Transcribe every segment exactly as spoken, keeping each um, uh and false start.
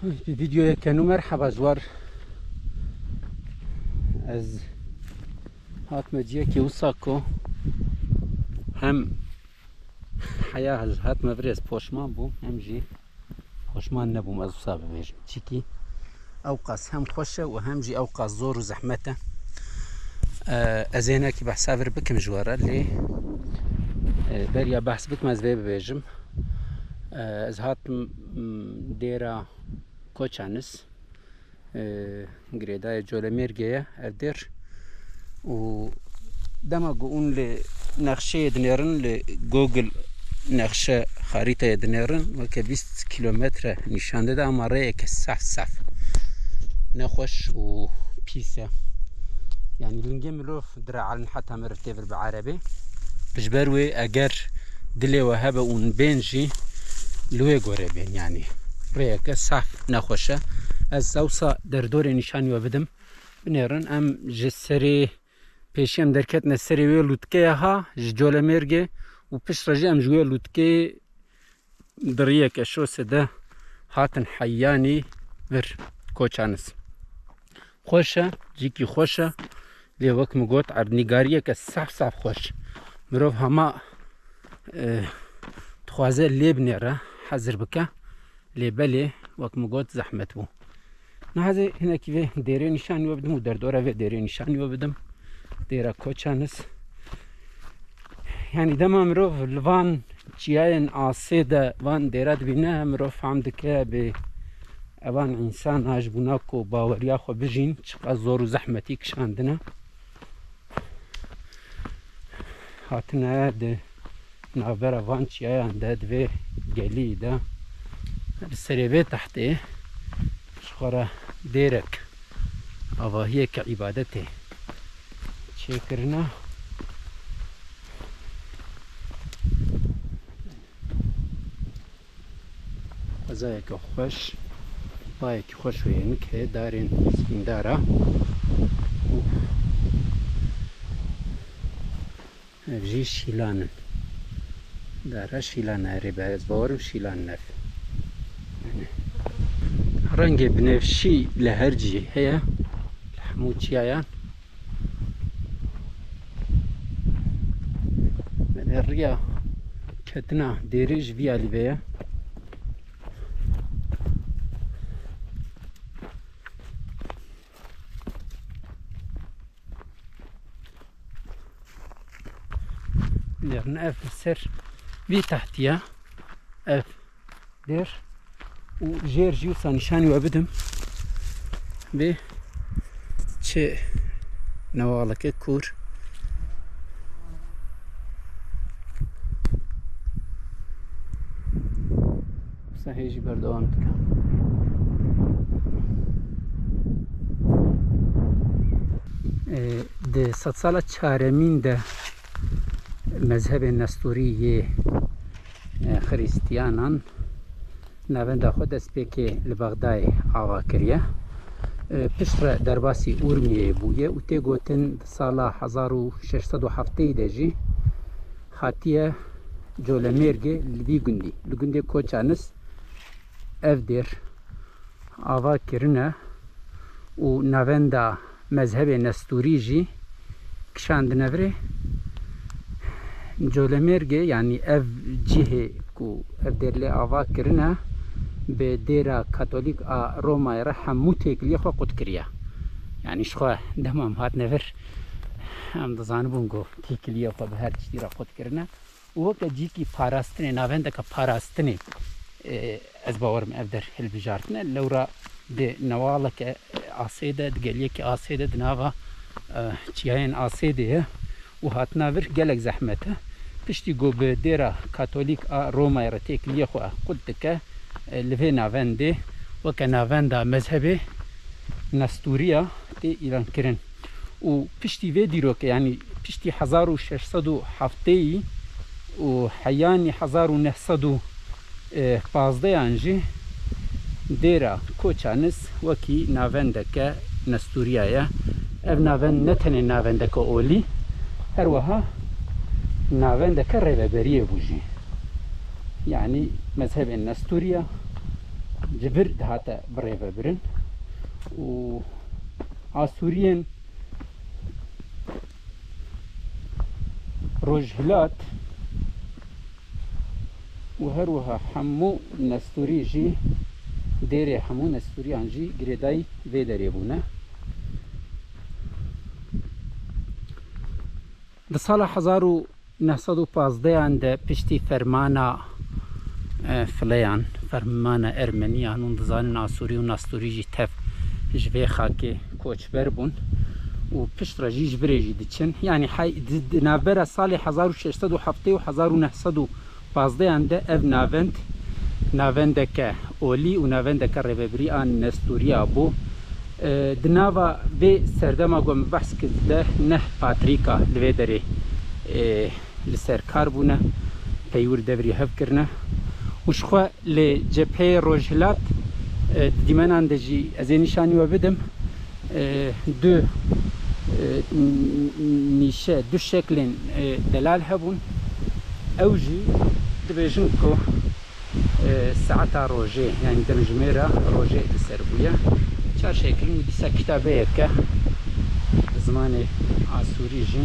Bi vîdeoyeke nû merheba ji we re. Ez hatime ciyekê wisa ku hem heya hatime vir ez poşman bûm, hem jî poşman nebûm ez wisa bibêjim. Çikî ewqas hem xweş e û hem jî ewqas zor û zehmet e. E, ez ê hinekî behsa vir bikim ji we re, lê, e, beriya behs bikim ez vê bibêjim. E, ez hatim, m, dêra Koçanis, e, girêdayê Colemêrgê ye ev dêr. Û dema ku hûn li nexşeyê dinêrin, li Google nexşe, xarîteyê dinêrin, weke bîst kîlometre nîşan dide, ama rêyeke sef sef nexweş û pîs e. Yanî lingê mirov direelin heta meriv tê vir bi erebê. Ji ber wê eger dilê we hebe û bên jî li wê gorê bên, yanî rêyeke saf nexweş e. Ez ewsa derdorê nîşanî we bidim. Binêrin, em ji serê pêşî em derketine serê wê lûtkeya ha ji Colemêrgê û piştre jî em ji wê lûtkeyê di riyeke şose de hatin heyanî vir Koçanis. Xweş e, cîkî xweş e. Lê wek min got, erdnîgariyeke saf saf xweş. Mirov hema, e, dixwaze lê binêre, hezir bike. Lê belê, wek min got, zehmet bû. Niha ez ê hinekî vê dêrê nîşanî we bidim û derdora vê dêrê nîşanî we bidim. Dêra Koçanis. Yanî dema mirov li van çiyayên asê de van dêra dibîne, mirov fam dike bê evan însan a ji bona ku baweriya xwe bijîn, çiqas zor û zehmetî kişandine. Hatine di navbera van çiyayan de, di vê gelî de, li serê vê tehtê ji xwe re dêrek, avahiyeke îbadetê çêkirine. Xwezayeke xweş, bayekî xweş û yênik heye, darên spîndar a. Ev jî şîlan in. Dara şîlan e, erê be, ez bawerim şîlan in ev. Rengê binevşî li her cî heye, li hemû çiyayan. Belê riya ketina dêrê ji vî alî ve ye. Nêrin ev ser vî tehtiya ev dêr û jêr jî wisa nîşanî we bidim. Bê çi newaleke kûr. Wisa hê jî berdewam dike. Ê, di sedsala çaremîn de mezhebê Nestorî yê, e, Xiristiyanan navenda xwe destpêkê li Bexdayê ava kiriye. E, piştre derbasî Urmiyeyê bûye û tê gotin di sala hezar û şeş sed û heftê de jî hatiye Colemêrgê li vî gundî, li gundê Koçanis ev dêr ava kirine û navenda mezhebê Nestorî jî kişandine virê. Colemêrgê, yanî ev cihê ku ev dêr lê ava kirine, bi dêra Katolîk a Romayê re hemû têkiliyê xwe qut kiriye. Yanî ji xwe dema em hatine vir, em dizanibûn ku têkiliyê xwe bi her tiştî re qut kirine. Û weke cîkî parastinê, navendeke parastinê, e, ez bawerim ev der hilbijartine. Lewra di newaleke asê de, di geliyeke asê de, di nava, e, çiyayên asê de ye û hatina vir gelek zehmet e. Piştî ku bi dêra Katolîk a Romayê re têkiliyê xwe qut dike, e, li vê navendê weke navenda mezhebê Nestûriya tê îlankirin. Û piştî vê dîrokê, yanî piştî hezar û şeş sed û heftê û heyanî hezar û neh sed û pazdeh an jî dêra Koçanis wekî navendeke Nestûriya ye. Ev navend ne tenê navendeke olî, her wiha navendeke rêveberiyê bû jî. Yanî mezhebên Nestûriya Civir dihate birêvebirin û Asûriyên Rojhilat û her wiha hemû Nestûrî jî, dêrê hemû Nestûriyan jî girêdayî vê derê bûne. Di sala hezar û neh sed û pazdehan de piştî fermana, e, fileyan, fermana Ermeniyan, hûn dizanin Asûrî û Nestûrî jî tev ji vê xakê koçber bûn û piştre jî ji virê jî diçin. Yanî hey, di, di navbera salê hezar û şeş sed û heftê û hezar û neh sed û pazdehan de ev navend navendeke olî û navendeke rêvebirî an Nestûriya bû. E, di nava vê serdema ku min behs kir de neh patrîka li vê derê, e, li ser kar bûne, peywir devrî hev kirine û ji xwe li cepheyê rojhilat, e, di dîmenan de jî ez ê nîşanî we bidim. E, du, e, n-, n-, nîşe, du şeklên, e, delal hebûn. Ew jî dibêjin ku, e, saeta rojê, yanî demjimêra rojê li ser bûye. Çar şekilin û dîsa kitabeyeke bi zimanê asûrî jî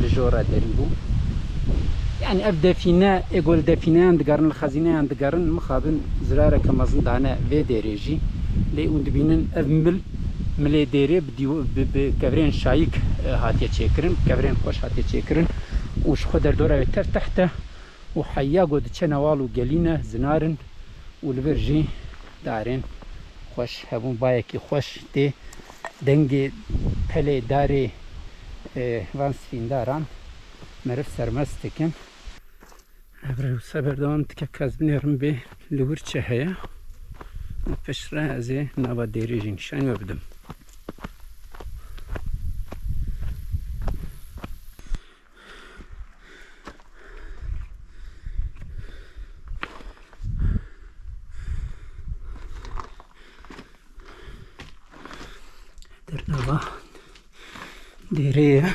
li jor re derî bû. Yanî ev defîne, ê ku li defîneyan digerin, li xezîneyan digerin, mixabin zirareke mezin dane vê dêrê jî. Lê hûn dibînin ev mil, milê dêrê bi dîw-, bi, bi kevirên şayîk, e, hatiye çêkirin, bi kevirên xweş hatiye çêkirin û ji xwe derdora wê tev teht e û heya ku diçe newal û gelî ne, zinar in û li vir jî darên xweş hebûn, bayekî xweş tê dengê pelê darê, e, van sifîndaran meriv sermest dikin. Ev rewse berdewam dike, ka ez binêrim bê li wir çi heye û piştre ez ê nava dêrê jî nîşanî we bidim. Dernava dêrê ye.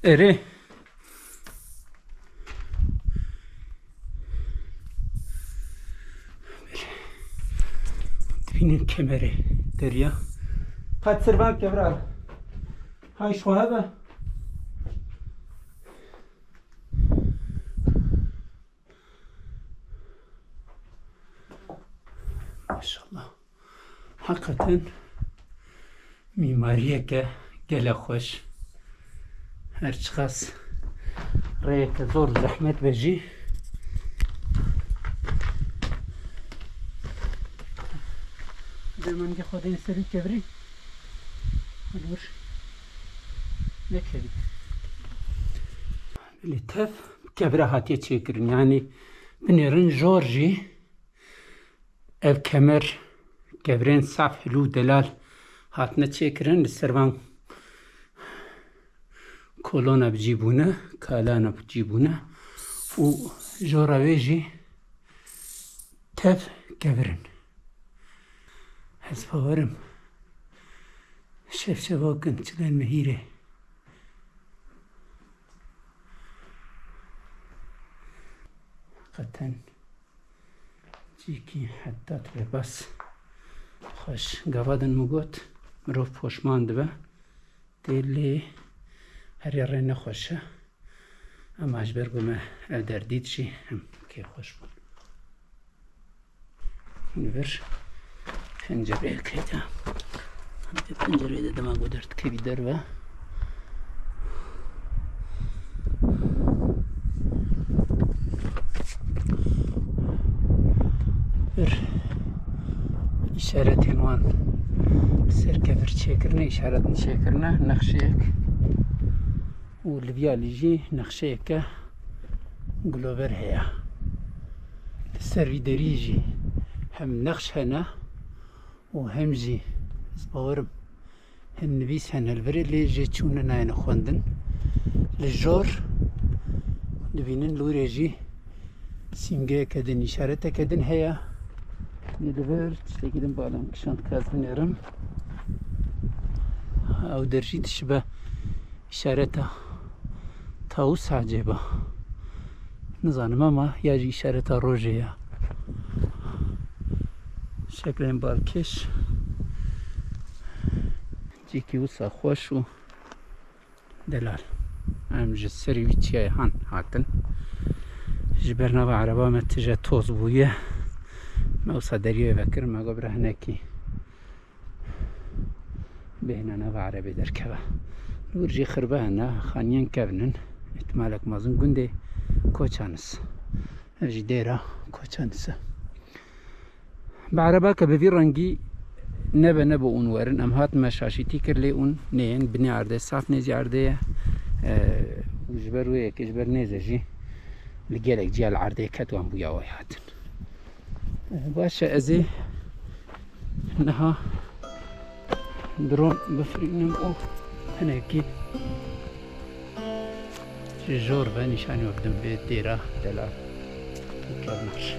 Erê. Dibînin kemerê derya. Qet sirvan kevra. Hay şuha be. Maşallah. Heqeten mîmariyeke gelek xweş. Her çiqas rêyeke zor zehmet be jî. Demengê xwe deyê serî kevirî. Hadi vur. Nekevî. Lê tev kevira hatiye çêkirin. Yanî binêrin jor jî ev kemer, kevirên saf hilû delal hatine çêkirin, li ser van kolona bi cî bûne, kalana bi cî bûne û jora wê jî tev kevir in. Ez bawerim şevşeva kin çilên mehîrê. Heqeten cîkî heta tu bê bes xweş. Gava din min got, mirov poşman dibe. Tê lê herê rê nexweş e. Ema ji ber ku me ev der dît jî em kêfxweş bûn. Li vir pencereyek heye. Em vê pencereyê de dema ku derdikevî derve. Vir îşaretên wan serkevir çêkirine, îşaretin çêkirine, nexşeyek. Û li vî alî jî nexşeyeke gulover heye. Li ser vî derî jî hem nexş hene û hem jî, ez bawerim, hin nivîs hene li virê, lê jê çûne nayêne xwendin. Li jor dibînin li wirê jî sîmgeyeke din, îşareteke din heye. Nê li vir tiştekî din balem kişand, ka ez binêrim. Ew der jî dişibe îşareta tawus ecêba. Nizanim ama ya jî îşareta rojê ya. Şeklên balkêş. Cîkî wisa xweş û delal. Em ji serî wî çiyayê han hatin. Ji ber nava ereba me tije toz bûye. Me wisa deriyê vekir, me got bira hinekî bêhna nava erebê derkeve. Li wir jî xirbe hene, xaniyên kevn in. Îhtimalek mezin gundê Koçanis. Ev jî dêra Koçanis e. Bi erebake bi vî rengî nebe, nebe ûn werin. Em hatime şaşîtî kir, lê ûn neyên. Binê erdê saf nêzî erdê ye. E, û ji ber wê yekê, ji ber nêze jî li gelek ciya li erdê ket, wan bûya wayê hatin. E, baş e, ez ê niha drone bifirînim û hinekî ji jor ve nîşanî we bidim vê dêra delal û kevnar.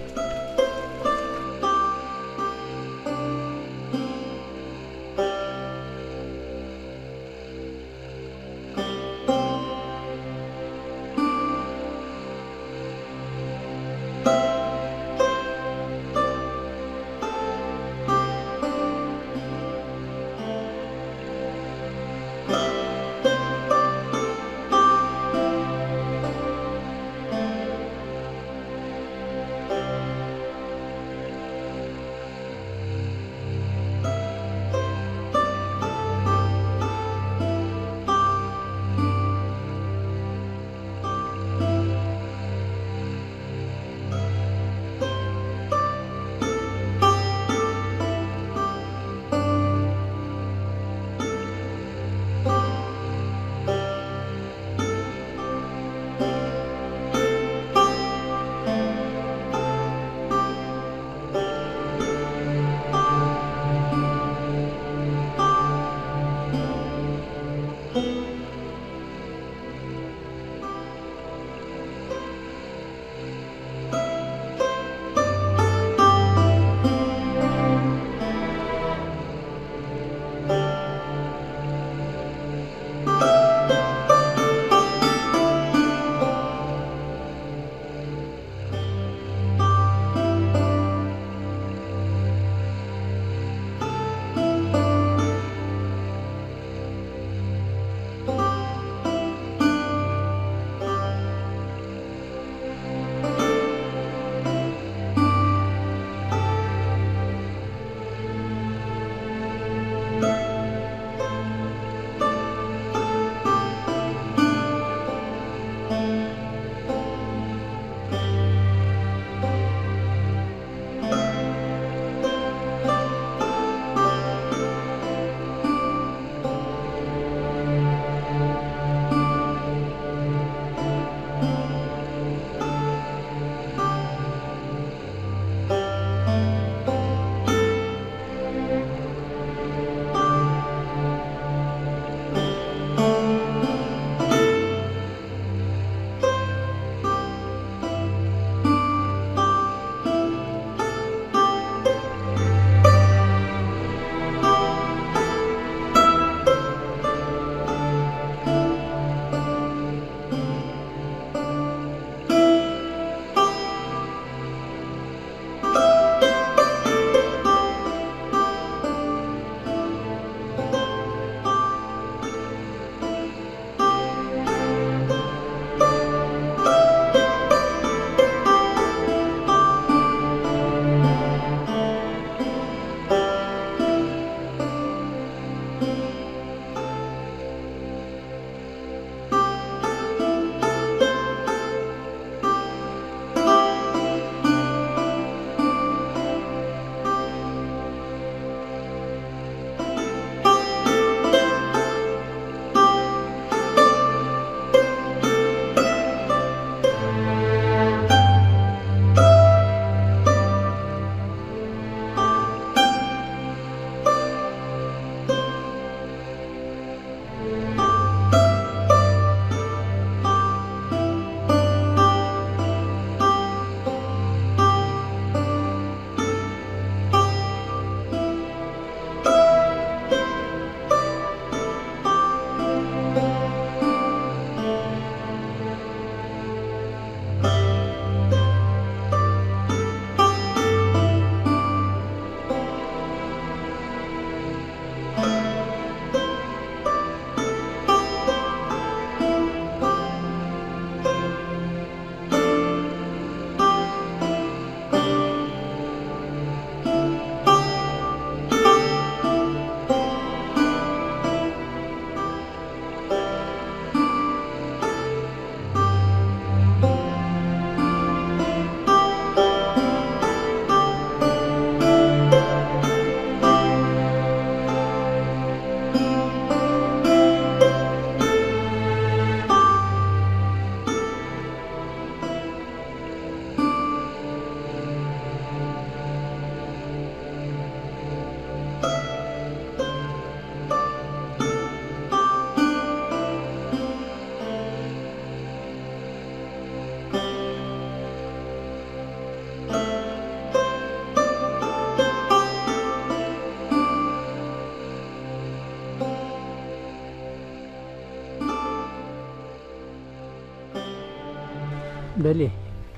Belê,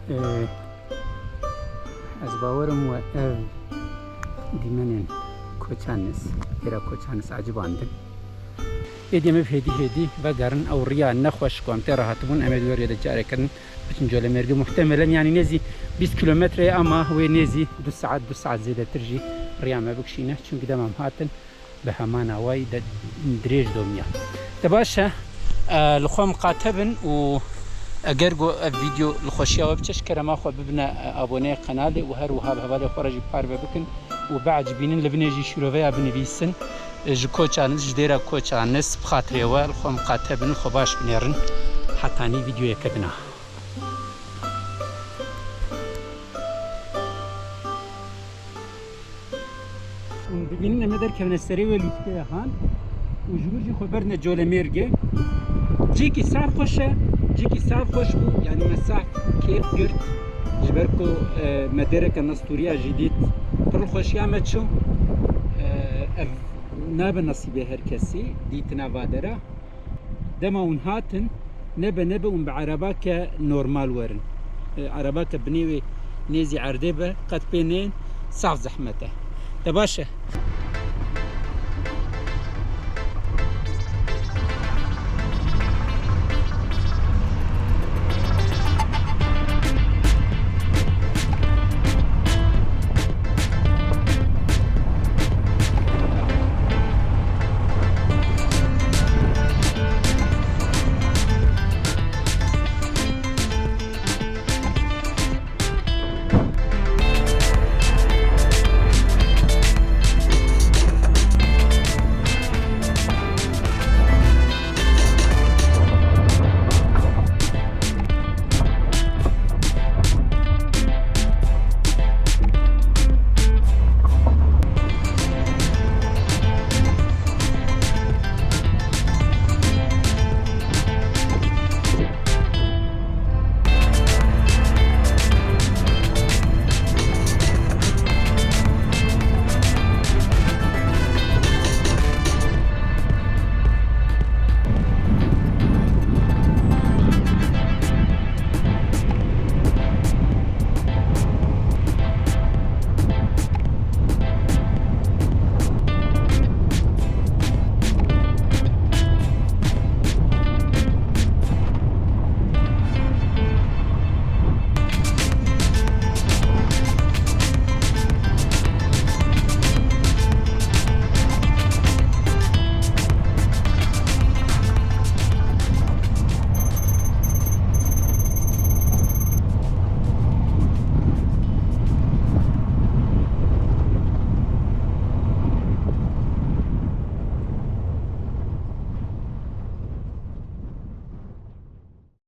e, ez bawerim we ev dîmenên Koçanis, êra Koçanis ecibandin. Êdî em ê hêdî hêdî vegerin ew riya nexweş ku em tê re hatibûn, em ê di wê riyê de carekirin biçin Colemêrgê. Muhtemelen, yanî nêzî bîst kilometre ye, ama wê nêzî du saet, du saet zêdetir jî riya me bikişîne. Çimkî dema em hatin, bi heman awayî de dirêj domiya. Te baş e, e, li xwe miqate bin û eger ku ev vîdeo li xweşiya we biçe, ji kerema xwe bibine, e, aboneyê qenalê û her wiha bi hevalê xwe re jî parve bikin û biecibînin, li binê jî şîroveya binivîsin, e, ji Koçanis, ji dêra Koçanis, bi xatirê we li xwe miqate bin, li xwe baş binêrin. Hetanî vîdeoyeke din a. Hûn dibînin em ê derkevine serê wê lîskeya han û ji wir jî xwe berdine Colemêrgê. Cihekî zaf xweş e, cihekî zaf xweş bû, yanî me zaf kêf girt. Ji ber ku, e, me dêreke nastûriya jî dît. Pir xweşiya me çû. E, ev nabe nesîbê her kesî dîtina va dera. Dema hûn hatin, nebe nebe hûn bi erebake normal werin. E, erebake binê wê nêzî erdê be, qet pê neyên, zaf zehmet e. Te baş e.